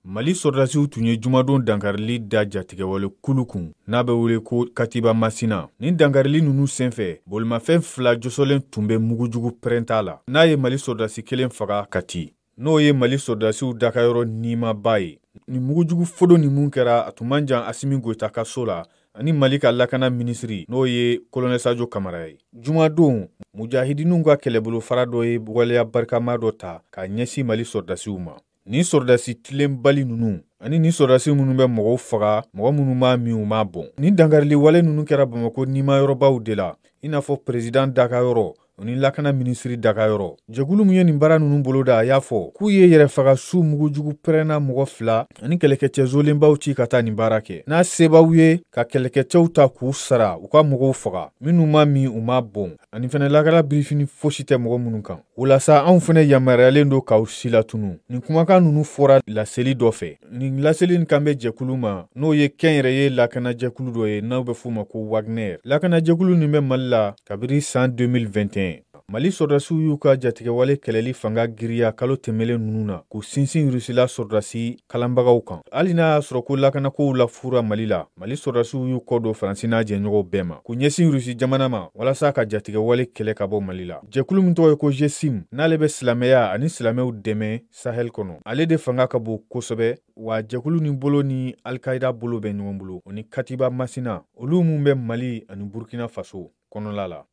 Mali sɔrɔdasiw tun ye jumadon dankarili da jatigɛwale kulu kun n'a bɛ wele ko Katiba Masina. Nin dankarili ninnu senfɛ, bolimafɛn fila jɔsɔlen tun bɛ mugujugu pɛrɛnta la, n'a ye Mali sɔrɔdasi kelen faga Kati, n'o ye Mali sɔrɔdasiw dakayɔrɔ nimaba ye. Nin mugujugu fodo nin mun kɛra, a tun man jan Asimi Goyita ka so la ani Mali ka lakana minisiri, n'o ye Kolonɛl Sajo Kamara ye. Jumadon, mujahidinw ka kɛlɛbolofara dɔ ye waleya barikama dɔ ta k'a ɲɛsin Mali sɔrɔdasiw ma. Nin sɔrɔdasi tilenbali ninnu ani nin sɔrɔdasi minnu bɛ mɔgɔw faga, mɔgɔ minnu m'a min u m'a bɔn. Nin dankarili wale ninnu kɛra Bamakɔ nimayɔrɔbaw de la, i n'a fɔ perezidan dakayɔrɔ ni lakana minisiri dakayɔrɔ. Jɛkulu min ye nin baara ninnu boloda, a y'a fɔ k'u ye yɛrɛfagasu mugujugu pɛrɛnna mɔgɔ fila ani kɛlɛkɛcɛ zolenbaw ci ka taa nin baara kɛ, n'a sebaw ye ka kɛlɛkɛcɛw ta k'u sara u ka mɔgɔw faga minnu ma min u ma bɔn, ani fɛnɛ lakana birifini fosi tɛ mɔgɔ minnu kan. O la sa, anw fɛnɛ yamaruyalen don k'aw silatunu. Nin kumakan ninnu fɔra laseli dɔ fɛ. Nin laseli nin kan bɛ jɛkulu ma, n'o ye kɛnyɛrɛye lakanajɛkulu dɔ ye n'aw bɛ f'o ma ko Wagner. Lakanajɛkulu nin bɛ Mali la kabiri san 2021. Mali sɔrɔdasiw y'u ka jatigɛwale kɛlɛli fanga giriya kalo tɛmɛlen ninnu na k'u sinsin Rusila sɔrɔdasi kalanbagaw kan. Hali n'a y'a sɔrɔ ko lakanakow lafura Mali la, Mali sɔrɔdasiw y'u kɔ don Faransi n'a jɛɲɔgɔnw bɛɛ ma k'u ɲɛsin Rusi jamana ma walasa ka jatigɛwale kɛlɛ ka bɔ Mali la. Jɛkulu min tɔgɔ ye ko GSIM, n'ale bɛ silamɛya ani silamɛw dɛmɛ Sahel kɔnɔ, ale de fanga ka bon kosɛbɛ, wa jɛkulu ni bolo ni Al-Qaïda bolo bɛ ɲɔgɔn bolo, o ni Katiba Masina, olu mun bɛ Mali ani Burkina Faso kɔnɔla la.